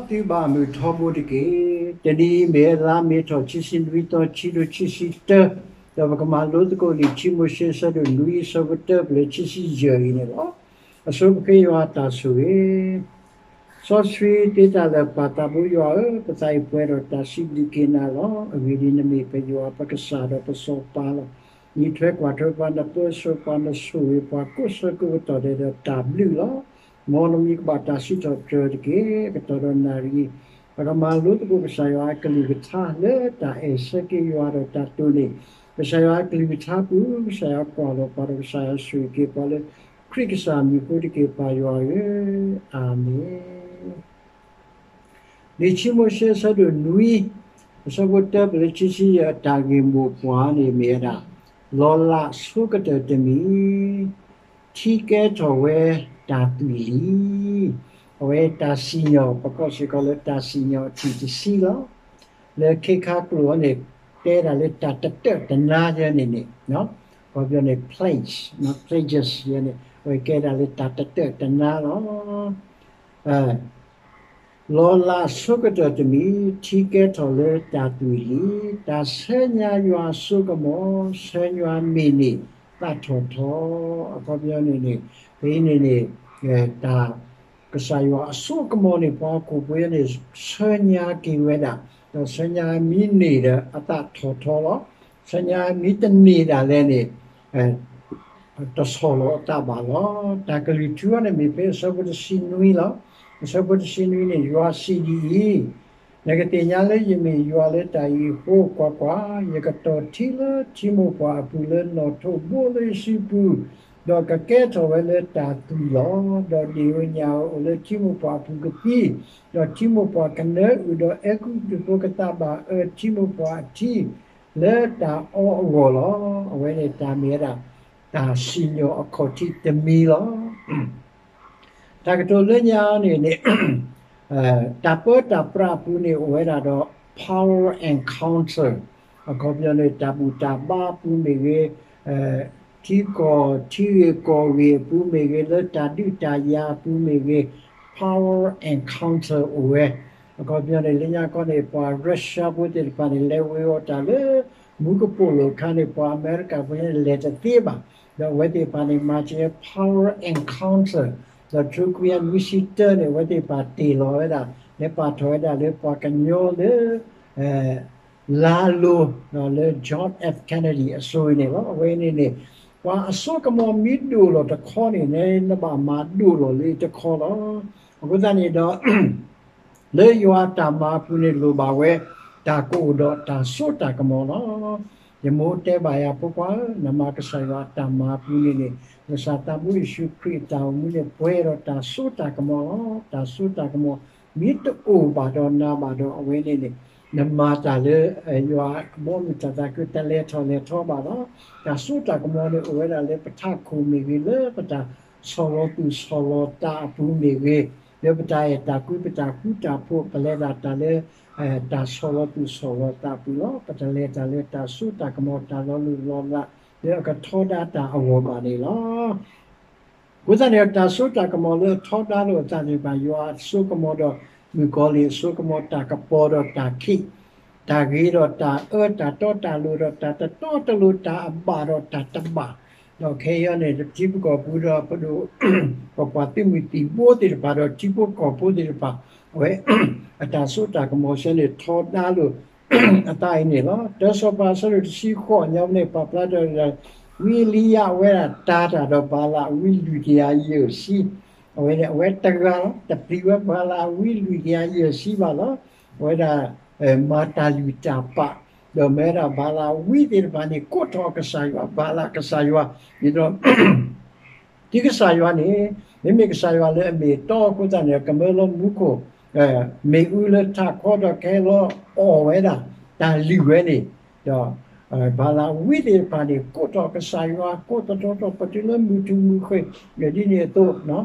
သုဘၣ်မုာ်ထီဘိတက့ၢ်. တနံၤအံၤမ့ၢ်ဝဲလါမ့ၤထီၣ်ခံဆံနွံသီ ခံကထိခံဆံတၢ, ဒီးပကမၤလိသကိးလံာ်ထံမိၤၡ့ အဆၢဒိၣ်နွံ အဆၢဖိတၢ ပလၢခံဆံယဲၢ်အံၤန့ၣ်လီၤ. အဆိပဃ့ယွၤအတၢ်ဆိၣ်ဂ့ၤ စီဆှံသ့တၢ်လၢာ် ပၢ်သးဘိယွၤဧၢ, ပသးအံၤပှဲၤဒီးတၢ်စံးဘျုးက့ၤနၤလီၤ. အဂ့ၢ်ဒ်အံၤ, နမ့ၢ်ပယွၤပကစၢ်ဒီးပစီၤပၤလီၤ. နံးထွဲကွၢ်ထွဲပှၤ, နပၢဆှၢပှၤ, နဆိၣ်ဂ့ၤပှၤ, ကိးဆၢကိးကတီၢ်ဒဲးဒီးတၢ်ဘျုးလီၤ. မ်နမံၤကဘၣ်တၢ်စံးထီၣ်ပတြၢၤတက့ၢ်. အကတီၢ်ဒီးနၣ်ရံၣ်အံၤ, ပကမၤလိသကိးကစၢ်ယွၤအကလုၢ်ကထါလၢတၢ်အဲၣ်ဆၢက့ၤယွၤဒီးတၢ်တိၢ်န့ၢ် ကစၢ်ယွၤအကလုၢ်ကထါပူၤ, ကစၢ်ယွၤကွၢ်လီၤပှၤဒီး ကစၢ်ယွၤဆိၣ်ဂ့ၤက့ၤပှၤလၢခရံာ်ကစၢ်မံၤအဃိတက့ၢ်, ပၢ်ယွၤဧၢ, အၤမ့ၣ်. လံာ်ထံမိၤၡ့ အဆၢဒိၣ်နွံ, အဆၢဖိတၢ ပလၢခံဆံယဲၢ်, အတၢ်ဂ့ၢ်မိၢ်ပှၢ်န့ၣ်မ့ၢ်ဝဲဒၣ်, လီၤလးဆိကတၢၢ်တမံၤ, ထံကဲထီၣ်ဝဲတၢ်သွံၣ်လံ. အဝဲတၢ်စံၣ်ညီၣ် ပကိးစ့ၢ်ကီးလၢတၢ်စံၣ်ညီၣ်အထံၣ်တဆံလီၤ. လၢခ့ခါကျိာ်န့ၣ် တဲဒၣ်လၢတၢ်တတၢၣ်တနါယဲန့ၣ်န့ၣ်, ပှၤပယီၤန့ၣ် pledge, pledges ယဲန့ၣ် အဝဲကဲဒၣ်လၢတၢ်တတၢၣ်တနါလီၤ. လီၤလးဆိကတၢၢ်တမံၤ, ထံကဲထီၣ်လၢတၢ်သွံၣ်လံ, တၢ်ဆှၢညါယွၤအစိကမီၤ, ဆှၢညါမ့ၢ်န့ၢ်သးထီၣ်ထီ, အခီပညီန့ၣ်န့ၣ်, ဖဲအံၤန့ၣ်န့ၣ်, တၢ်, ကစၢ်ယွၤအစိကမီၤန့ၣ် ပှၤဟီၣ်ခိၣ်ဖိန့ၣ် ဆှၢညါက့ၤဝဲဒၣ်, ဒီးဆှၢညါမ့ၢ်န့ၢ်ဒီးအသးထီၣ်ထီလီၤ. ဆှၢညါမ့ၢ်တန့ၢ်ဒၣ်လဲာ်န့ၣ် တဆီၣ်လီၤအသးဘၣ်လီၤ. တၢ်ကလုၢ်ထူန့ၣ်မ့ၢ်ဖဲအဆၢဖိတဆံနွံလီၤ. အဆၢဖိတဆံနွံန့ၣ် ယွၤစံးဒ်အံၤ, နကသ့ၣ်ညါလၢယမ့ၢ်ယွၤလၢတၢ်အံၤအဃိ, ကွၢ်ကွၢ်, ယကတီၢ်ထံလၢထံမိၢ်ပှၢ်အပူၤလၢနီၣ်ထိးဘိလၢယစုပူၤ, ဒီးကကဲထီၣ်ဝဲလၢတၢ်သွံၣ်လီၤ. ဒီးဒ့ၣ်ဧိၤညၣ်ဧိၤအိၣ်လၢထံမိၢ်ပှၢ်အပူၤကသံ, ဒီးထံမိၢ်ပှၢ်ကနၢအုၣ်, ဒီးအဲၤကူပတူးဖိကသးဘၣ်အၢထံမိၢ်ပှၢ်အထံ လၢတၢ်အီအဂီၢ်လီၤ. အဝဲန့ၣ်တၢ်မ့ၢ်ဝဲဒၣ် တၢ်စံၣ်ညီၣ်အခီၣ်ထံးတမံၤလီၤ. တၢ်ကတိၤလၢညါန့ၣ်န့ၣ်, တၢ်ပၢတၢ်ပြးအပူၤန့ၣ်အိၣ်ဝဲဒၣ်ဒီး power encounter, အခီပညီန့ၣ် တၢ်ဘူၣ်တၢ်ဘါအပူၤမ့ၢ်ဂ့ၤ, ထံကီၢ်ထံဂ့ၢ်ကီၢ်ဂ့ၢ်အပူၤမ့ၢ်ဂ့ၤ, လၢတၢ်ဒုးတၢ်ယၤအပူၤမ့ၢ်ဂ့ၤ, power encounter အိၣ်ဝဲ. အခီပညီန့ၣ် လၢညါခီန့ၣ် ပှၤ Russia ဖိသ့ၣ်တဖၣ်န့ၣ် လဲၤဝ့ၤအီၤတၢ်လၢ မူကပိာ်လိာ်အခါန့ၣ် ပှၤအမဲရကၤဖိန့ၣ် လဲၤတသ့ဘၣ်. ဒီးအဝဲသ့ၣ်တဖၣ်န့ၣ် မၤစၢၤ power encounter, ဒီးထိခွံကယၤနွံဆံတၢန့ၣ် အဝဲသ့ၣ်တဖၣ်တ့ၢ်လီၤဝဲဒၣ် လဲၤပာ်ထီၣ်ဝဲဒၣ်လၢပှၤကညီလၢ လါလိၤ လၢ John F Kennedy အစိၤအံၤန့ၣ်လီၤ. အဝဲန့ၣ်န့ၣ် ပှၤအစိကမီၤမ့ၢ်ဒိၣ်လီၤတခီန့ၣ် နဘၣ်မၤဒိၣ်လီၤလၢတခီလီၤ. အဃိသတးန့ၣ်ဒီး လၢယွၤအတၢ်မၤအပူၤန့ၣ် လိၣ်ဘၣ်ဝဲ တၢ်ကအိၣ်ဒီးတၢ်စိတၢ်ကမီၤလီၤ. ယမိၢ်တဲဘၣ်ယၤ ဖိခွါဧၢ, နမၤကစၢ်ယွၤအတၢ်မၤအပူၤန့ၣ်န့ၣ် ကစၢ်သးဘိယ့ၣ်ၡူးခရံာ်အတၢ်အိၣ်မူန့ၣ် ပှဲၤဒီးတၢ်စိတၢ်ကမီၤလီၤ. တၢ်စိတၢ်ကမီၤ မ့ၢ်တအိၣ်ဘၣ်ဒီးနၤဘၣ်ဒီး အဝဲန့ၣ်န့ၣ် နမၤတၢ်လၢ ယွၤအဘီအမုၢ်တၢ်သးခု တလဲၤထီၣ်လဲၤထီဘၣ်လီၤ. တၢ်စိတၢ်ကမီၤန့ၣ် အိၣ်ဝဲဒၣ်လၢပထးခိၣ်မ့ၢ်ဂ့ၤ, လၢပတၢ်ဆီၣ်လီၤသူၣ်ဆီၣ်လီၤသးအပူၤမ့ၢ်ဂ့ၤ, လၢပတၢ်အဲၣ်တၢ်ကွံ ပတၢ်ဃူတၢ်ဖိး ပလဲၤဒၣ်တၢ်လၢ တၢ်ဆီၣ်လီၤသူၣ်ဆီၣ်လီၤသးအပူၤလီၤ. ပတလဲၤတၢ်လၢတၢ်စိတၢ်ကမီၤ တၢ်လီၤလိၢ်လီၤလး လၢအကထီဒါတၢ်အဂီၢ်ဘၣ်န့ၣ်လီၤ. အဃိသတးန့ၣ် တၢ်စိတၢ်ကမီၤလၢအထီဒါလိာ်အသးသ့ၣ်တဖၣ် ယွၤအစိကမီၤဒီးမုၣ်ကီၤလံၢ်အစိကမီၤ တၢ်ကပီၤဒီးတၢ်ခံး, တၢ်ဂ့ၤဒီးတၢ်အၢ, တၢ်တီတၢ်လိၤဒီးတၢ်တတီတလိၤ, တၢ်အဘၣ်ဒီးတၢ်တဘၣ်, ဒီးခဲအံၤန့ၣ် ထံဖိကီၢ်ဖိဒီးပဒိၣ် ပပှၤသုးမုၢ်သံၣ်ဘိသ့ၣ်တဖၣ်ဒီးထံဖိကီၢ်ဖိသ့ၣ်တဖၣ် အဝဲ အတၢ်စိတၢ်ကမီၤဆၢန့ၣ် ထီဒါလိာ် အသးအံၤန့ၣ်လီၤ. တၢ်စီၤပၤအဆၢဒိၣ်တဆံဃိး ညါပူၤန့ၣ် ပာ်ဖျါထီၣ်ဒီး ဝံအ့လံယၤအဝဲဒၣ်တၤတၢ်ဒီးဘၤလးအဝံလွံၢ်ကယၤယဲၢ်ဆံ, အဝဲန့ၣ် အဝဲတဂၤလီၤ, တပျံၤဝဲဘၤလးအဝံလွံၢ်ကယၤယဲၢ်ဆံဘၣ်လီၤ. အဝဲဒၣ် မၤတၢ်လုၢ်တၢ်ပာ်, ဒီးမ့ၢ်ဝဲဒၣ်ဘၤလးအဝံသ့ၣ်တဖၣ်န့ၣ် ကိးထီၣ်ကစၢ်ယွၤ ဘၤလးကစၢ်ယွၤ, ဒ်သိး သုကစၢ်ယွၤန့ၣ် မ့မ့ၢ်ကစၢ်ယွၤလၢအမ့ၢ်အတီအဃိသတးန့ၣ် ကမၢလီၤမူခိၣ် မ့ၣ်အူလၢထးခီဒီးကဟဲလီၤအီၣ်ဝဲဒၣ် တၢ်လုၢ်ဝဲန့ၣ်, ဒီး ဘၤလးဝံသ့ၣ်တဖၣ်န့ၣ် ကိးထီၣ်ကစၢ်ယွၤ ကိးထီၣ်ထီၣ်ထီၣ်ပတုၤလၢမုၢ်ထူၣ်မုၢ်ဃ့ၢ် ဒ်န့ၣ်အသိး,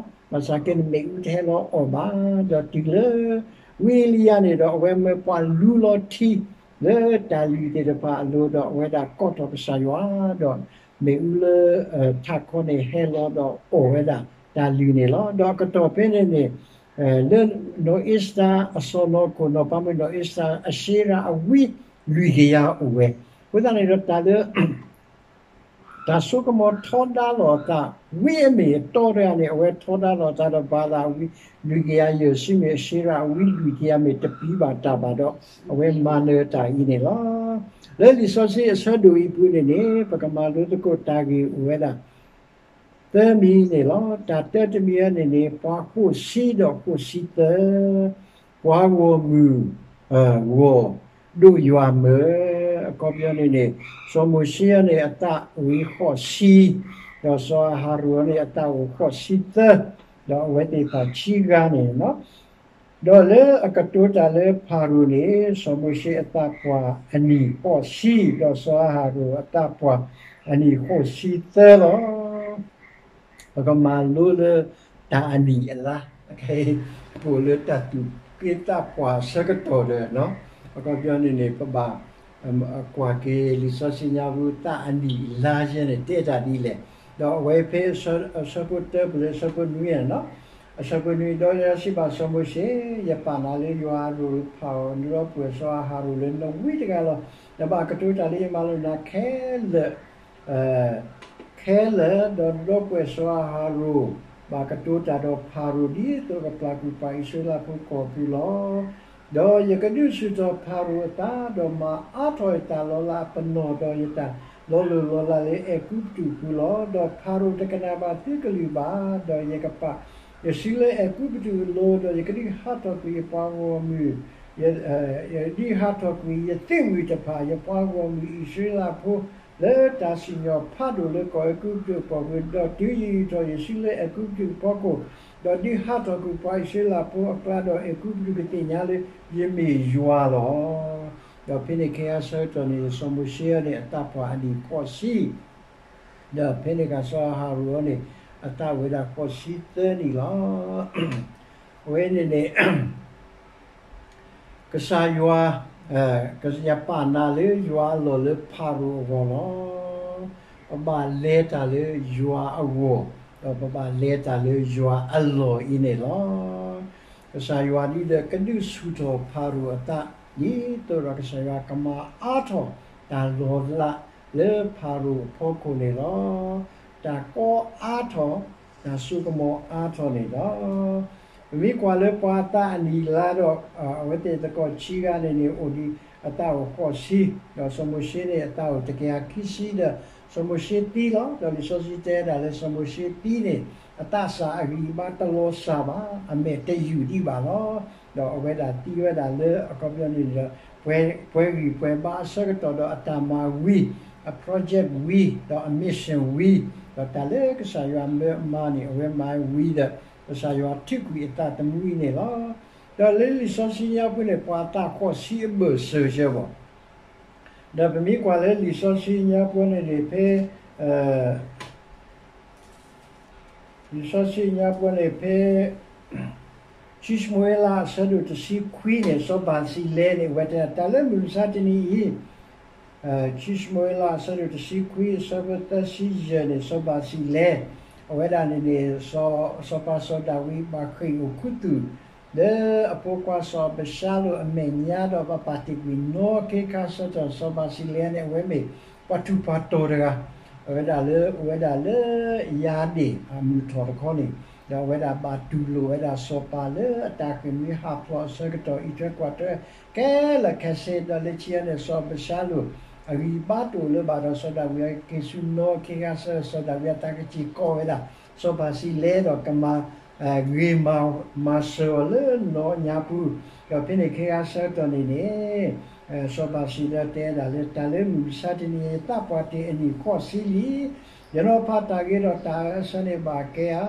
ဘၣ်ဆၣ်က့န့ၣ် မ့ၣ်အူတဟဲလီၤအီၣ်ဘၣ်, ဒီးတုၤလၢ ဝံအ့လံယၤန့ၣ်ဒီး အဝဲမၢပှၤလူလီၤထံ လၢတၢ်လုၢ်သ့ၣ်တဖၣ်အလိၤဒီး အဝဲဒၣ်ကိးထီၣ်ကစၢ်ယွၤ, ဒီးမ့ၣ်အူလၢ ထးခီန့ၣ်ဟဲလီၤဒီးအီၣ်ဝဲဒၣ်တၢ်လုၢ်န့ၣ်လီၤ. ဒီးအကတီၢ်ဖဲန့ၣ်န့ၣ် လၢနီၢ်အ့ၤစတၢၤအစီၢ်နီၤခိၣ် နီၢ်ပၤမုၣ်နီၢ်အ့ၤစတၢၤ အၡ့ရၤအဝံလွံၢ်ကယၤအိၣ်ဝဲ, အဃိသတးန့ၣ်ဒီးတၢ်လၢ တၢ်စိကမီၤထီဒါလိာ်အသး ဝံအမ့ၢ်အတီတဂၤန့ၣ် အဝဲထီဒါလိာ်အသးဒီးဘၤသးအဝံလွံၢ်ကယၤယဲၢ်ဆံမ့ၢ် အၡ့ရၤအဝံလွံၢ်ကယၤမ့ၢ် တပျံၤဘၣ်တၢ်ဘၣ်ဒီး အဝဲမၤနၢၤတၢ်အံၤန့ၣ်လီၤ. လၢလံာ်စီဆှံအဆၢဒိၣ်အံၤအပူၤန့ၣ်န့ၣ် ပကမၤလိသကိးတၢ်ဂ့ၢ်အိၣ်ဝဲဒၣ် သၢမံၤန့ၣ်လီၤ. တၢ်တၢတမံၤအံၤန့ၣ်န့ၣ် ပှၤဃိးဆံဒီးဃိးဆံသၢ, ပှၤဂီၢ်မုၢ် ဂီၢ်ဒိၣ်ယွၤမၢ, အခီပညီန့ၣ်န့ၣ် စီၤမိၤၡ့အံၤန့ၣ် အသးအိၣ်ဝံဃိးဆံ, ဒီးစီၤအၤဟရိၣ်န့ၣ် အသးအိၣ်ဃိးဆံသၢ, ဒီးအဝဲသ့ၣ်တဖၣ်ဆံဂၤန့ၣ်လီၤ. ဒီးလၢအကတိၤတၢ်လၢဖၤရိၤန့ၣ် စီၤမိၤၡ့အသးပှၢ်အနံၣ်ဃိးဆံ, ဒီးစီၤအၤဟရိၣ်အသးပှၢ်အနံၣ်ဃိးဆံသၢလီၤ. ပကမၤလိလၢတၢ်အနံၣ်အလါ, ပအိၣ်လၢတၢ်သူၣ်က့သးပှၢ်အဆၢကတီၢ်ဒီး အခီပညီန့ၣ်န့ၣ် ပဘၣ်ကွၢ်က့ၤလံာ်စီဆှံညါပူၤ သးအနံၣ်အလါယဲန့ၣ် တဲတၢ်ဒ်လဲၣ်. ဒီးအဝဲဖဲအဆၢဖိတၢပူၤလၢအဆၢဖိနွံန့ၣ်လီၤ. အဆၢဖိနွံ, ဒီးယွၤစံးဘၣ်စီၤမိၤၡ့, ယပာ်နၤလၢယွၤအရိၣ်ဖးအီၤ နဒီပုၢ်ဝဲၢ်စီၤအၤဟရိၣ်လၢနဝံတဂၤလီၤ. နဘၣ်ကတိၤတၢ်လၢယမၤလိာ်နၤခဲလၢာ် ခဲလၢာ်, ဒီးနဒီပုၢ်ဝဲၢ်စီၤအၤဟရိၣ် ဘၣ်ကတိၤတၢ်ဒီးဖၤရိၤ ဒ်သိးကပျၢ်ကွံာ်ပှၤအံၣ်စရ့လးဖိကီၢ်ပူၤလီၤ. ဒီးယကဒုးဆူၣ်ထီၣ်ဖၤရိၤအသး, ဒီးမၤအါထီၣ်ယတၢ်လီၤလးအပနီၣ်, ဒီးယတၢ်လီၤလိၢ်လီၤလးလၢအဲၤကူပတူးပူၤလီၤ. ဒီးဖၤရိၤတကနၣ်ဘၣ်သုကလုၢ်ဘၣ်, ဒီးယကပာ်ယစုလၢအဲၤကူပတူးအလိၤ, ဒီးယကဒုးဟးထီၣ်ကွံာ်ယပှၤဂီၢ်မုၢ် ယဒုးဟးထီၣ်ကွံာ်ယသ့ၣ်မုၢ်တဖၣ် ယပှၤဂီၢ်မုၢ်အံၣ်စရ့လးဖိ လၢတၢ်စံၣ်ညီၣ်ဖးဒိၣ်လၢကီၢ်အဲၤကူပတူးအကီၢ်ပူၤ, ဒီးတုၤယယူာ်ထီၣ်ယစုလၢအဲၤကူပတူးအဖီခိၣ်, ဒီးဒုးဟးထီၣ်ကွံာ်ပှၤအံၣ်စရ့လးဖိအကျါ, ဒီးအဲၤကူပတူးကသ့ၣ်ညါလၢယမ့ၢ်ယွၤလီၤ. ဒီးဖဲန့ၣ်ခဲအံၤအဆၢကတီၢ်န့ၣ် စီၤမိၤၡ့အံၤန့ၣ် အသးပှၢ်အနံၣ်ဃိးဆံ ဒီးဖဲန့ၣ်အခါစီၤအၤဟရိၣ်အံၤန့ၣ် အသးအိၣ်ဝဲဒၣ်ဃိးဆံသၢနံၣ်လီၤ. အဝဲန့ၣ်န့ၣ် ကစၢ်ယွၤ ယပာ်နၤလၢယွၤအလီၢ်လၢဖၤရိၤအဂီၢ်လီၤ. ပဘၣ်လဲၤတၢ်လၢယွၤအဂီၢ်, ဒီးပဘၣ်လဲၤတၢ်လၢယွၤအလီၢ်အံၤန့ၣ်လီၤ. ကစၢ်ယွၤဒ်ဒီးကဒုးဆူၣ်ထီၣ်ဖၤရိၤအသး, ဒ်သိးဒီးကစၢ်ယွၤကမၤအါထီၣ်တၢ်လီၤလးလၢဖၤရိၤအဖီခိၣ်န့ၣ်လီၤ. တၢ်ကီအါထီၣ်, တၢ်စိကမီၤအါထီၣ်န့ၣ်လီၤ. ပမ့ၢ်ကွၢ်လၢပှၤအသးအနံၣ်အလါဒီး အဝဲသ့ၣ်သကိးဆံဂၤန့ၣ်န့ၣ် အိၣ်ဒံးအသးအိၣ်ဃိးဆံ, ဒီးစီၤမိၤၡ့န့ၣ် အသးအိၣ်တကယၤခံဆံဒီး စီၤမိၤၡ့သံလီၤ. ဒီးလံာ်စီဆှံတဲဒၣ်လၢစီၤမိၤၡ့သံန့ၣ် အသးစၢ်အဂံၢ်အဘါတလီၤစၢ်ဘၣ်, အမဲာ်တယုၢ်ဒံးဘၣ်လီၤ. ဒီးအဝဲဒၣ်သံဝဲဒၣ်လၢအခီပညီန့ၣ်ဒီး ပှဲၤဂံၢ်ပှဲၤဘါအဆၢကတီၢ်ဒီးအတၢ်မၤဝံၤ, အ project ဝံၤ, ဒီးအ mission ဝံၤ, ဒီးတၢ်လၢကစၢ်ယွၤမၢအမၤန့ၣ် အဝဲမၤဝံၤဒီး ကစၢ်ယွၤထုးကွံာ်အသးသမူအံၤန့ၣ်လီၤ. ဒီးလၢလံာ်စီဆှံညါပူၤန့ၣ် ပှၤအသးဃိးဆံအဘၢၣ်စၢၤစၢၤဘၣ်. ဒီးပမ့ၢ်ကွၢ်လၢလံာ်စီဆှံညါပူၤန့ၣ်န့ၣ် ဖဲ လံာ်စီဆှံညါပူၤန့ၣ် ဖဲ ခံၡမူၤအ့လးအဆၢဒိၣ်တဆံခွံန့ၣ် စီၤဘၤစံလဲန့ၣ် အဝဲတဲ တၢ်လၢမုၢ်မဆါတနံၤအံၤ, ခံၡမူၤအ့လးအဆၢဒိၣ်တဆံခွံ အဆၢဖိသၢဆံယဲၢ်န့ၣ် စီၤဘၤစံလဲ အဝဲဒၣ်န့ၣ်န့ၣ် စီၤပၤစီၤဒၤဝံးဘၣ်ဃ့ၢ်အိၣ်ခူသူၣ် လၢအဖိခွါစီၤအၤဘၡါလိၣ်အမဲာ်ညါဒီး ဘၣ်ပာ်တ့ၢ်ကွံာ်နီၢ်ခ့ခါဆၢကတီၢ် စီၤဘၤစံလဲန့ၣ် အဝဲမ့ၢ်ပှၤထူးပှၤတီၤတဂၤ, အဝဲဒၣ်လၢ အိၣ်ဝဲဒၣ်လၢယၤဒ့ၣ်အမုၢ်ထီၣ်တခီန့ၣ်, ဒီးအဝဲဒၣ်ဘၣ်တူၢ်လိာ်ဝဲဒၣ်စီၤပၤလၢအတၢ်ဃ့ၢ်မှံဟးဖျိးအဆၢကတီၢ် အံးထွဲကွၢ်ထွဲ ခဲလၢာ်ခဲဆ့ ဒီးလၢခံန့ၣ် စီၤအၤဘၡါလိၣ် အဂံၢ်ဘါတအိၣ်လၢၤဘၣ်ဒီး စီၤဒၤဝံးက့ၤဆူနီၢ်ခ့ခါဆၢ စီၤဒၤဝံးအတၢ်ကစံၢ်ကီးဝဲဒၣ် စီၤဘၤစံလဲဒီးကမၤ ဂ့ၤမၤစၢၤအီၤလၢနီၢ်အီၣ်ညါပူၤ, ဒီးဖဲန့ၣ်ခဲခါဆၢကတီၢ်န့ၣ်န့ၣ် စီၤဘၤစံလဲတဲဒၣ်လၢ တၢ်လၢမုၢ်မဆါတနံၤအံၤ သးပှၢ်တ့ၢ်အနံၣ်ဃိးဆံလံ, ယနီၤဖးတၢ်ဂ့ၤဒီးတၢ်အၢအဆၢန့ၣ်ဘၣ်ကဲဧါ.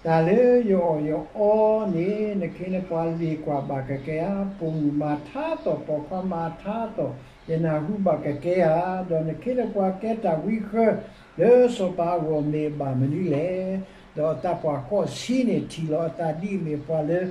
တၢ်လၢယအီၣ်ယအီန့ၣ် နခ့နပှၤလ့ၤကွၢ်ဘၣ်ကကဲဧါ. ပိာ်မုၣ်မၤထါသီၣ် ပိာ်ခွါမၤထါသီၣ် ယနၢ်ဟူဘၣ်ကကဲဧါ. ဒီးနခ့နပှၤကဲတၢ်ဝံဃၢ လၢစီၤပၤအဂီၢ်မ့ၢ်ဘၣ်မနုၤလဲၣ်. ဒီးအသးပှၢ်ဃိးဆံန့ၣ် ထံၣ်လီၤအသးဒ်အမ့ၢ်ပှၤလၢ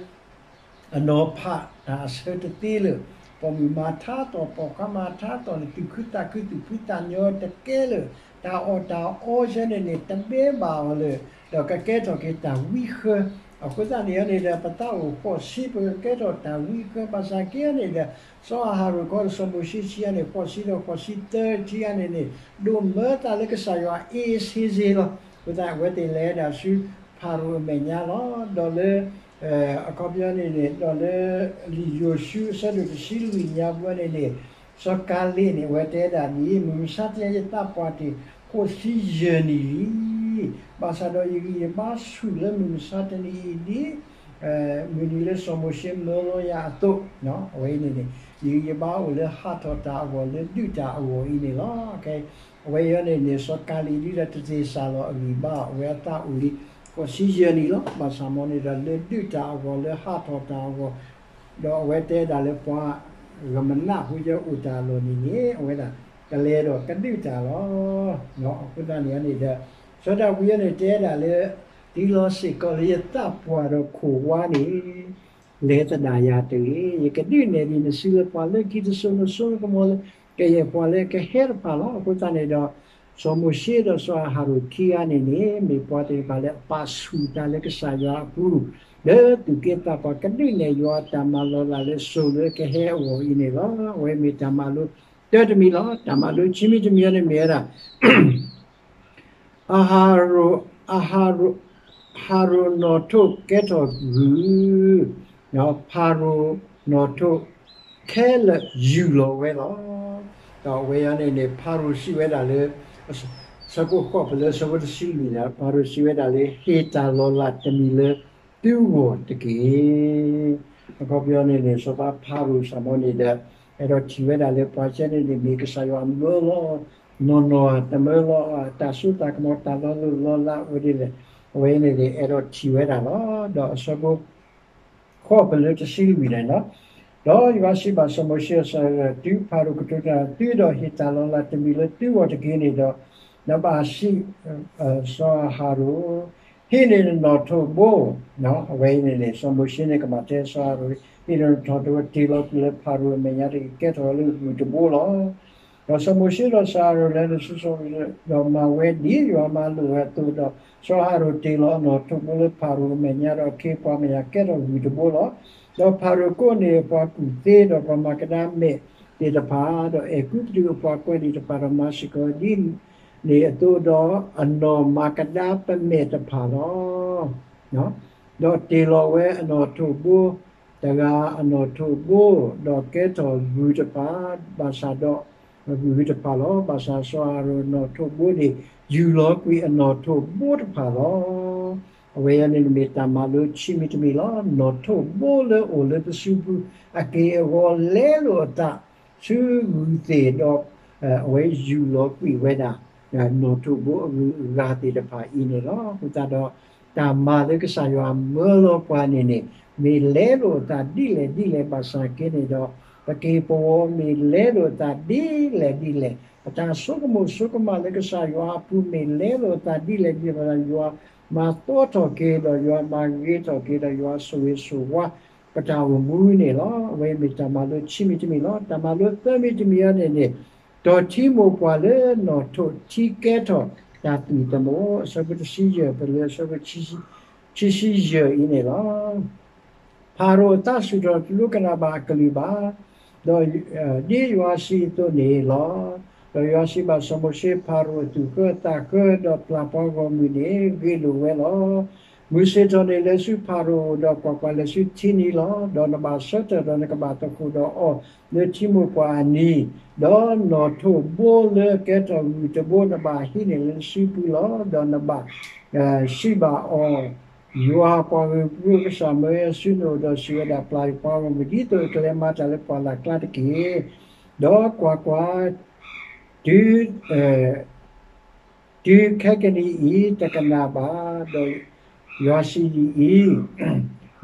အနီၤဖးတၢ်အဆၢတသ့လၢၤ, ပိာ်မုၣ်မၤထါသီၣ် ပိာ်ခွါမၤထါသီၣ်န့ၣ် သူၣ်ခုသးခု သူၣ်ဖှံသးညီတကဲလၢၤ, တၢ်အီၣ်တၢ်အီဆၢန့ၣ်န့ၣ် တဘဲဘၣ်အီၤလၢၤ, ဒီးကကဲထီၣ်က့ၤတၢ်ဝံဃၢ အဃိသတးန့ၣ်န့ၣ်ဒီး ပသးအိၣ်ဃိးဆံ ပကကဲထီၣ်တၢ်ဝံအဃၢၤ ဘၣ်ဆၣ်က့န့ၣ်ဒီး စီၤအၤဟရိၣ်ခီဒီးစီၤမိၤၡ့ခံဂၤန့ၣ် ဃိးဆံဒီးဃိးဆံသၢခံဂၤန့ၣ်န့ၣ် ဒိးမၢသးလၢကစၢ်ယွၤ အ့စ့စ့လီၤ. အဃိသတး အဝဲသ့ၣ်လဲၤဒၣ်ဆူဖၤရိၤအမဲာ်ညါလီၤ. ဒီးလၢ အခီပညီန့ၣ်န့ၣ် ဒီးလၢ လံာ်ယိၤၡူ အဆၢဒိၣ်တဆံလွံၢ်ညါပူၤန့ၣ်န့ၣ် စီၤကၤလ့းန့ၣ် အဝဲတဲဒၣ်ဒ်အံၤ, မုၢ်မဆါတနံၤ ယသးပှၢ်တ့ၢ် ဃိးဆံယဲၢ်နံၣ်လံ. ဘၣ်ဆၣ်ဒီးယဂံၢ်ယဘါဆူၣ်လၢမုၢ်မဆါတနံၤအံၤဒ် မုၢ်နံၤလၢစီၤမိၤၡ့မၢလီၤယၤအသိး, အဝဲအံၤန့ၣ်န့ၣ် ယဂံၢ်ယဘါအိၣ်လၢဟးထီၣ်တၢ်အဂီၢ် လၢဒုးတၢ်အဂီၢ်အံၤန့ၣ်လီၤ. အဝဲအံၤန့ၣ်န့ၣ် စီၤကၤလ့းဒ်ဒီးတသ့ၣ်စၢ်လီၤအဂံၢ်ဘါ, အဝဲအသးအိၣ်လံ ဃိးဆံယဲၢ်နံၣ်လီၤ. ဘၣ်ဆၣ်မ်န့ၣ်ဒီး လၢဒုးတၢ်အဂီၢ် လၢဟးထီၣ်တၢ်အဂီၢ် ဒီးအဝဲတဲဒၣ်လၢပှၤ ဂမနၣ်ဖိယဲအိၣ်တၢ်လီၢ်န့ၣ်န့ၣ် အဝဲဒၣ်ကလဲၤဒီးကဒုးတၢ်လီၤ. အဃိသတးန့ၣ်န့ၣ်ဒီး စီၤဒၤဝံးန့ၣ်တဲဒၣ်လၢ တုၤလီၤစ့ၢ်ကီးလၢယသးပှၢ်ဒီးခိၣ်ဝါန့ၣ် လဲၤသဒၣ်ယၤတဂ့ၤ. ယကဒုးနဲၣ်ဒံးနစုလၢပှၤလၢခံတစိၤ နစိကမီၤလၢကယဲၢ်ပှၤလၢကဟဲတဖၣ်လီၤ. အဃိသတးန့ၣ်ဒီး စီၤမိၤၡ့ဒီးစီၤအၤဟရိၣ်ခံဂၤန့ၣ်န့ၣ် မ့ၢ်ပှၤသ့ၣ်တဖၣ်လၢအပာ်ဆူၣ်တၢ်လၢကစၢ်ယွၤအပူၤ လၢသူၣ်က့သးပှၢ်ကဒုးနဲၣ်ယွၤအတၢ်မၤလီၤလးလၢစိၤလၢကဟဲအဂီၢ်အံၤန့ၣ်လီၤ. အဝဲမ့ၢ်တၢ်မၤလိတၢတမံၤလီၤ. တၢ်မၤလိခံမံၤတမံၤအံၤန့ၣ်မ့ၢ်ဝဲဒၣ် အၤဟရိၣ်, အၤဟရိၣ်, အၤဟရိၣ်နီၣ်ထိးကဲထီၣ်ဂုၢ်, ဖၤရိၤနီၣ်ထိးခဲလၢာ်ယူၢ်လီၤဝဲလီၤ. ဒီးအဝဲအံၤန့ၣ်န့ၣ် ဖၤရိၤစံးဝဲဒၣ်လၢ ဆၢဖိဃိးပလၢဆၢဖိတဆံလွံၢ်န့ၣ် ဖၤရိၤစံးဝဲဒၣ်လၢ ဟ့ၣ်တၢ်လီၤလးတမံၤလၢသုဂီၢ်တက့ၢ်. အခီပညီန့ၣ်န့ၣ် စီၤပၤဖၤရိၤစ့ၢ်မ်န့ၣ်ဒီး အဲၣ်ဒိးထံၣ်ဝဲဒၣ်လၢပှၤကဲန့ၣ်န့ၣ် မ့ၢ်ကစၢ်ယွၤမၢလီၤ နီၢ်နီၢ်တမၢလီၤ တၢ်စိတၢ်ကမီၤ တၢ်လီၤလိၢ်လီၤလးအိၣ်ဒ်လဲၣ်, အဝဲအံၤန့ၣ်န့ၣ် အဲၣ်ဒိးထံၣ်ဝဲဒၣ်လီၤ. ဒီးအဆၢဖိ ဃိးပလၢတဆံလွံၢ်န့ၣ်လီၤ. ဒီးယွၤစံးဘၣ်စီၤမိၤၡ့ စီၤအၤဟရိၣ်, တုၤဖၤရိၤကတိၤတၢ်ဒီးသုဒီးဟ့ၣ်တၢ်လီၤလးတမံၤလၢသုဂီၢ်တက့ၢ်န့ၣ်ဒီး နဘၣ်စံး စီၤအၤဟရိၣ်, ဟံးန့ၢ်နနီၣ်ထိးဘိ, အဝဲအံၤန့ၣ်န့ၣ် စီၤမိၤၡ့န့ၣ်ကဘၣ်တဲစီၤအၤဟရိၣ် ဟံးန့ၢ်နနီၣ်ထိးဘိ တ့ၢ်လီၤကွံာ်လၢဖၤရိၤအမဲာ်ညါတဂ့ၤ, ကဲထီၣ်ဝဲလၢဂုၢ်တဘိလီၤ. ဒီးစီၤမိၤၡ့ဒီးစီၤအၤဟရိၣ်လဲၤနုာ်ဆူစီၤပၤ ဒီးမၤဝဲဒ်ယွၤမၢလိာ်ဝဲအသိး, ဒီးစီၤအၤဟရိၣ်တ့ၢ်လီၤအနီၣ်ထိးဘိလၢ ဖၤရိၤအမဲာ်ညါ ဒီးအခ့အပှၤမဲာ်ညါ ကဲထီၣ်ဂုၢ်တဘိလီၤ. ဒီးဖၤရိၤကိးန့ၢ်အပှၤကူၣ်သ့ ဒီးပှၤမၤကဒါမဲာ်သ့ၣ်တဖၣ်, ဒီးအဲၤကူပတူးအပှၤကွဲးသ့ၣ်တဖၣ်, ဒီးမၤစ့ၢ်ကီးဒ်န့ၣ်အသိးဒီး အနီၢ်မၤကဒါပမဲာ်တဖၣ်လီၤ. ဒီးတ့ၢ်လီၤဝဲအနီၣ်ထိးဘိ တဂၤအနီၣ်ထိးဘိ, ဒီးကဲထီၣ်ဂုၢ်တဖၣ်, ဘၣ်ဆၣ်ဒီး ဂုၢ်တဖၣ်လီၤ. ဘၣ်ဆၣ်စီၤအၤဟရိၣ်အနီၣ်ထိးဘိန့ၣ် ယူၢ်လီၤကွံာ်အနီၣ်ထိးဘိတဖၣ်လီၤ. အဝဲအံၤန့ၣ်မ့ၢ်တၢ်မၤလိခံမံၤတမံၤလီၤ. နီၣ်ထိးဘိလၢအိၣ်လၢပစုပူၤ အက့ၢ်အဂီၤလဲလိာ်အသး ဆူဂုၢ်သ့ၣ်ဒီး အဝဲယူၢ်လီၤကွံာ်ဝဲဒၣ် နီၣ်ထိးဘိအဂုၤအဂၤသ့ၣ်တဖၣ်အံၤန့ၣ်လီၤ. အဃိသတးဒီး တၢ်မၤလၢကစၢ်ယွၤမၢလီၤပှၤန့ၣ်န့ၣ် မ့ၢ်လဲလိာ်အသးဒ်လဲၣ်ဒ်လဲၣ်ဘၣ်ဆၣ်က့န့ၣ်ဒီး ပက့ၢ်ပဂီၤမ့ၢ်လဲလိာ်အသးဒ်လဲၣ်ဒ်လဲၣ်, ပတၢ်ဆိကမိၣ်ဆိကမးလၢကစၢ်ယွၤအပူၤမ့ၢ်လဲလိာ်အသးဒ်လဲၣ်ဒ်လဲၣ်, ယွၤမၤသီထီၣ်က့ၤဒီးယွၤမၤဂ့ၤထီၣ်က့ၤဒီးယွၤဆိၣ်ဂ့ၤဆိၣ်ဝါ ပတၢ်အိၣ်မူန့ၣ်လီၤ. အဝဲမ့ၢ်တၢ်မၤလိခံမံၤတမံၤလီၤ. တၢ်မၤလိသၢမံၤတမံၤအံၤန့ၣ်န့ၣ် ဒီးထံမိၢ်ပှၢ်လၢနီၣ်ထိးထံကဲထီၣ်တၢ်သွံၣ်သမူ အဆၢဖိတဆံယဲၢ် ပလၢအဆၢဖိခံဆံယဲၢ်အံၤန့ၣ်လီၤ. ဖၤရိၤအသးဆူၣ်ထီၣ်တလိကနၣ်ဘၣ်အကလုၢ်ဘၣ်, ဒီးဒ်ယွၤစံးအသိးန့ၣ်လီၤ. ဒီးယွၤစံးဘၣ်စီၤမိၤၡ့, ဖၤရိၤအသူၣ်ဃၢအသးဃၢ ဒီးပျၢ်ပှၤဂီၢ်မုၢ်န့ၣ် ဂ့ၤလိာ်ဝဲလီၤ. မုၢ်ဆ့ၣ်ထီၣ်န့ၣ်လဲၤဆူဖၤရိၤ, ဒီးကွၢ်ကွၢ်, လဲၤဆူထံနံၤလီၤ. ဒီးနဘၣ်ဆၢထၢၣ်ဒီးနကဘၣ်သဃိာ်ဒီးအီၤလၢထံမိၢ်ပှၢ်အနံၤ, ဒီးနီၣ်ထိးဘိလၢကဲထီၣ်ဂုၢ်တဘိ နဘၣ်ဟံးန့ၢ်လၢနစုပူၤလီၤ. ဒီးနဘၣ်စံးဘၣ်အီၤ, ယွၤပှၤဂ့ၤပှၤကျိၤကစၢ်မၢယၤဆူနအိၣ်ဒီးစံးဝဲဒၣ်, ပျၢ်ယပှၤဂီၢ်မုၢ် ဒ်သိးအကလဲၤမၤတၢ်လၢပှၢ်လၢ်ကျါတက့ၢ်. ဒီးကွၢ်ကွၢ်, တုၤ တုၤခဲကနံၣ်အံၤတကနၣ်ဘၣ်, ဒီးယွၤစံးဒ်အံၤ,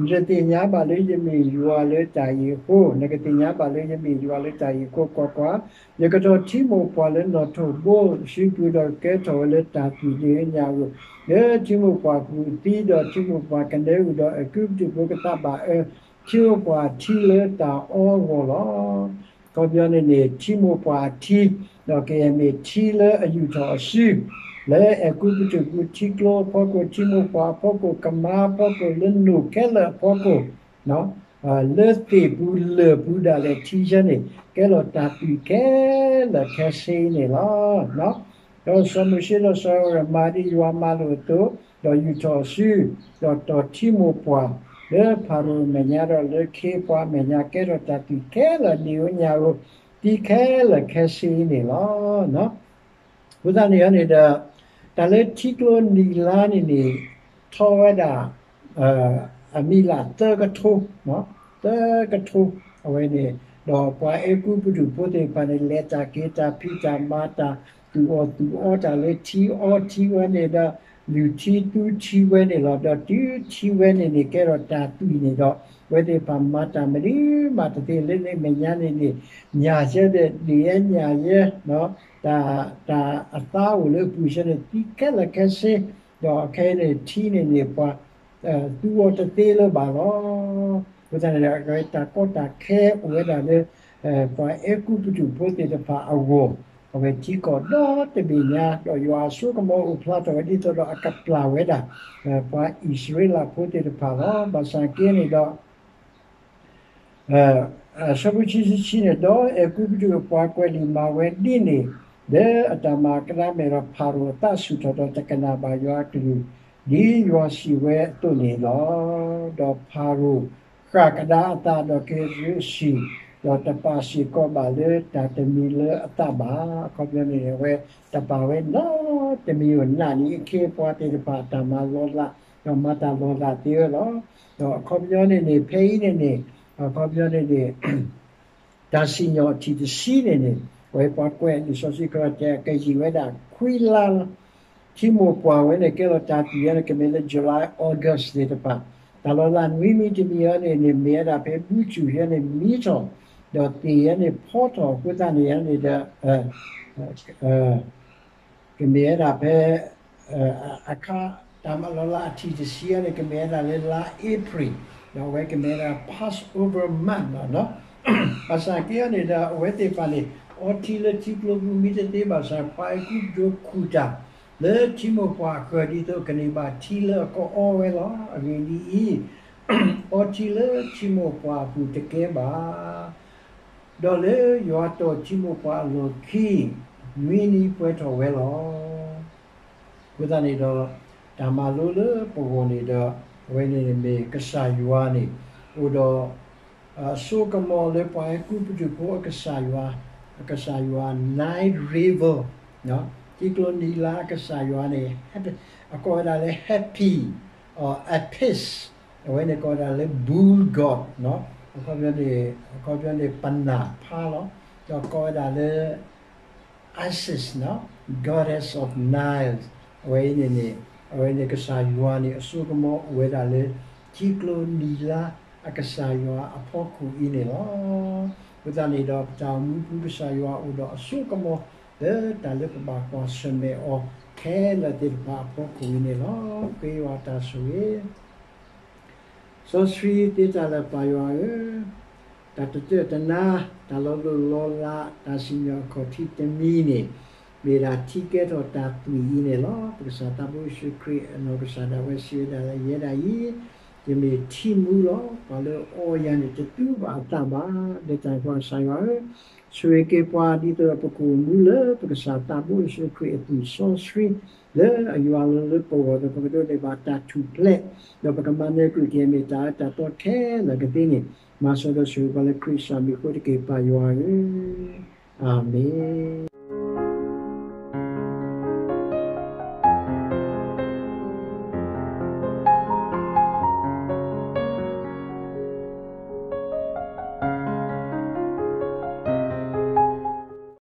နတသ့ၣ်ညါဘၣ်လၢယမ့ၢ်ယွၤလၢတၢ်အံၤအဃိ, နကသ့ၣ်ညါဘၣ်လၢယမ့ၢ်ယွၤလၢတၢ်အံၤအဃိ, ကွၢ်ကွၢ်, ယကတီၢ်ထံမိၢ်ပှၢ်လၢနီၣ်ထိးဘိစုပူၤဒီးကဲထီၣ်ဝဲလၢတၢ်သွံၣ်လၢညါအဂီၢ်, လၢထံမိၢ်ပှၢ်ကူၣ်သံဒီးထံမိၢ်ပှၢ်ကနၢအုၣ်ဒီးအဲၤကူပတူးဖိကသးဘၣ်အၢ ထံမိၢ်ပှၢ်ထံလၢတၢ်အီအဂီၢ်လီၤ. အခီပညီန့ၣ်န့ၣ် ထံမိၢ်ပှၢ်အထံ, ဒီးကယဲၢ်မ့ၢ်ထံလၢအယူၢ်ထီၣ်အစု လၢအဲၤကူပတူးပူၤ ထံကျိအဖီခိၣ်, ထံမိၢ်ပှၢ်အဖီခိၣ်, ကမါအဖီခိၣ်, လၢနိၣ်ခဲလၢာ်အဖီခိၣ်, လၢသ့ၣ်ပူၤလၢၢ်ပူၤဒၣ်လဲာ်ထံဆၢန့ၣ် ကဲလီၤတၢ်သွံၣ်ခဲလၢာ်ခဲဆ့န့ၣ်လီၤ. ဒီးစီၤမိၤၡ့ဒီးစီၤအၤဟရိၣ်မၤဒ်ယွၤမၤလိာ်အသိး, ဒီးယူာ်ထီၣ်အစု, ဒီးတီၢ်ထံမိၢ်ပှၢ် လၢဖၤရိၤအမဲာ်ညါဒီးလၢခ့အပှၤအမဲာ်ညါ ကဲထီၣ်တၢ်သွံၣ်ခဲလၢာ် နံၤဧိၤညါဧိၤ သံခဲလၢာ်ခဲဆ့န့ၣ်လီၤ. အဃိသတးန့ၣ်န့ၣ်ဒီး တၢ်လၢထံကျိနံၤလါန့ၣ်န့ၣ် ထီဝဲဒၣ် အမံၤလၢ်သၢကထိ, သၢကထိ, အဝဲန့ၣ် ဒီးပှၤအဲၤကူပတူးဖိသ့ၣ်တဖၣ်န့ၣ် လဲၤတၢ်က့ၤတၢ်ဖံးတၢ်မၤတၢ် သူၣ်အီၣ်သူၣ်အီတၢ်လၢထံအီထံဝဲန့ၣ်ဒီး လုၢ်ထံသူထံဝဲန့ၣ်လီၤ. ဒီးတုၤထံဝဲန့ၣ်န့ၣ် ကဲထီၣ်တၢ်သွံၣ်န့ၣ်ဒီး အဝဲသ့ၣ်တဖၣ်မၤတၢ်မနုၤမးတသ့လၢန့ၣ်အမဲာ်ညါန့ၣ်န့ၣ် ညၣ်ယဲဒီးဒံၣ်ယဲညၣ်ယဲ တၢ်အသါအိၣ်လၢအပူၤဆၢန့ၣ် သံခဲလၢာ်ခဲဆ့, ဒီးခဲအံၤန့ၣ်ထံန့ၣ်န့ၣ် ပှၤသူအီၤတသ့လၢၤဘၣ်လီၤ. အဃိသတးန့ၣ်ဒီး အဝဲတၢ်ကီတၢ်ခဲအိၣ်ဝဲဒၣ်လၢ ပှၤအဲၤကူပတူးဖိသ့ၣ်တဖၣ်အဂီၢ်, အဝဲထံကီၢ်ဒီတဘ့ၣ်ညါ, ဒီးယွၤအစိကမီၤအိၣ်ဖျါထီၣ်ဝဲဒ်သိးဒီးအကပျၢ်ဝဲဒၣ် ပှၤအံၣ်စရ့လးဖိသ့ၣ်တဖၣ်လီၤ. ဘၣ်ဆၣ်က့န့ၣ်ဒီး အဆၢဖိခံဆံခံန့ၣ်, ဒီးအဲၤကူပတူးအပှၤကွဲးလံာ်မၤဝဲဒ်န့ၣ် လၢအတၢ်မၤကဒါမဲာ်ဒီးဖၤရိၤအသးဆူၣ်ထီၣ်ဒီးတကနၣ်ဘၣ်ယွၤအကလုၢ် ဒ်ယွၤစံးဝဲအသိးန့ၣ်လီၤ. ဒီးဖၤရိၤဃၣ်ကဒါအသးဒီးက့ၤရ့ၣ်စံၣ်, ဒီးတပာ်စ့ၢ်ကီးဘၣ်လၢတၢ်တမံၤလၢအသးဘၣ်. အခီပညီန့ၣ် အဝဲတပာ်ဝဲနီတမံၤဧိၤ နးနံၤအခ့အပှၤသ့ၣ်တဖၣ်အတၢ်မၤလီၤလး, ဒီးမၤတၢ်လီၤလးသ့ဝဲလီၤ. ဒီးအခီပညီန့ၣ်န့ၣ် ဖဲအံၤန့ၣ်န့ၣ် အခီပညီန့ၣ်န့ၣ် တၢ်စံၣ်ညီၣ်အထံၣ်တဆံန့ၣ်န့ၣ် အဝဲပှၤကွဲးလံာ်စီဆှံခီတဲ ကယံာ်ဝဲဒၣ်ခွံလါ, ထံမိၢ်ပှၢ်ဝဲန့ၣ် ကဲလီၤတၢ်သွံၣ်ဝဲန့ၣ် ကမ့ၢ်လၢ July August သ့ၣ်တဖၣ်, တၢ်လီၤလးနွံမံၤတမံၤအံၤန့ၣ်န့ၣ် မ့ၢ်ဝဲဒၣ်ဖဲဘူးစူၣ်ယဲန့ၣ်မံထီၣ်, ဒီးသ့ၣ်ယဲန့ၣ်ဖီထီၣ်အဃိသတးန့ၣ်န့ၣ်ဒီး ကမ့ၢ်ဝဲဒၣ်ဖဲ အခါ တၢ်မၤလီၤလးအထံၣ်တဆံအံၤန့ၣ် ကမ့ၢ်ဝဲဒၣ်လၢလါ April, ဒီးအဝဲကမ့ၢ်ဝဲဒၣ် Passover month လီၤ. ဘၣ်ဆၣ်က့အံၤန့ၣ်ဒီး အဝဲသ့ၣ်တဖၣ်န့ၣ် အီထံလၢထံကျိပူၤမံတသ့ဘၣ်ဆၣ် ပှၤအဲၤကူပတူးခူၣ်တၢ် လၢထံမိၢ်ပှၢ်အဃၢၤ ဒ်သိးကန့ၢ်ဘၣ်ထံလၢအကအီဝဲလီၤ. အဂ့ၢ်ဒ်အံၤ, အီထံလၢထံမိၢ်ပှၢ်အပူၤတကဲဘၣ်. ဒီးလၢယွၤတီၢ်ထံမိၢ်ပှၢ်အလီၢ်ခံ နွံနံၤပှဲၤထီၣ်ဝဲလီၤ. အဃိသတးန့ၣ်ဒီး တၢ်မၤလိလၢပဂီၢ်န့ၣ်ဒီး အဝဲန့ၣ်မ့ၢ်ကစၢ်ယွၤန့ၣ် အိၣ်ဒီး အစိကမီၤလၢပှၤအဲၤကူပတူးဖိအကစၢ်ယွၤ, အကစၢ်ယွၤ Nile River, ထံကျိနံၤလါအကစၢ်ယွၤန့ၣ် အကိးဝဲဒၣ်လၢ Hapi, Apis, အဝဲန့ၣ်ကိးဝဲဒၣ်လၢ bull god, အခီပညီန့ၣ် အခီပညီန့ၣ် ပနၢ်ဖါလီၤ. ဒီးကိးဝဲဒၣ်လၢ Isis, goddess of Nile, အဝဲအံၤန့ၣ်န့ၣ် အဝဲန့ၣ်ကစၢ်ယွၤန့ၣ် အစိကမီၤအိၣ်ဝဲဒၣ်လၢ ထံကျိနံၤလါအကစၢ်ယွၤအဖီခိၣ်အံၤန့ၣ်လီၤ. အဃိသတးန့ၣ်ဒီး ပတၢ်အိၣ်မူပူၤကစၢ်ယွၤအိၣ်ဒီးအစိကမီၤ လၢတၢ်လၢပဘၣ်ကွၢ်ဆၢၣ်မဲာ်အီၤခဲလၢာ်သ့ၣ်တဖၣ်အဖီခိၣ်အံၤန့ၣ်လီၤ. ဃ့ယွၤတၢ်ဆိၣ်ဂ့ၤ စီဆှံသ့တၢ်လၢပၢ်ယွၤဧၢ, တၢ်တတၢၢ်တနါ, တၢ်လီၤလိၢ်လီၤလး, တၢ်စံၣ်ညီၣ်အခီၣ်ထံးတမံၤန့ၣ် မ့ၢ်ဒၣ်ထံကဲထီၣ်တၢ်သွံၣ်အံၤန့ၣ်လီၤ. ပကစၢ်သးဘိယ့ၣ်ၡူးခရံာ်အနီၢ်ကစၢ်ဒၣ်ဝဲစံးဝဲဒၣ်လၢယဲဒၣ်အံၤ, ယမ့ၢ်ထံမူလီၤ. ပှၤလၢအအီယၤန့ၣ် တသူဘၣ်အသးဘၣ်. လၢတၢ်န့ၣ်အဃိ ကစၢ်ယွၤဧၢ, ဆိၣ်ဂ့ၤက့ၤပှၤဒ်သိးဒီးပကအိၣ်မူလၢ ပကစၢ်သးဘိယ့ၣ်ၡူးခရံာ်အသွံၣ်စီဆှံ လၢအယွၤလၢပဂီၢ်ဒီး ပကဒိးန့ၢ်ဘၣ်တၢ်ထူၣ်ဖျဲး, ဒီးပကမၤနၢၤကွံာ်က့ၤမ့ၢ်တၢ်အၢတၢ်သီခဲလၢာ်ကသ့န့ၣ်, မၤစၢၤဒီးဆိၣ်ဂ့ၤပှၤလၢခရံာ်အမံၤအဃိတက့ၢ်ပၢ်ယွၤဧၢ, အၤမ့ၣ်.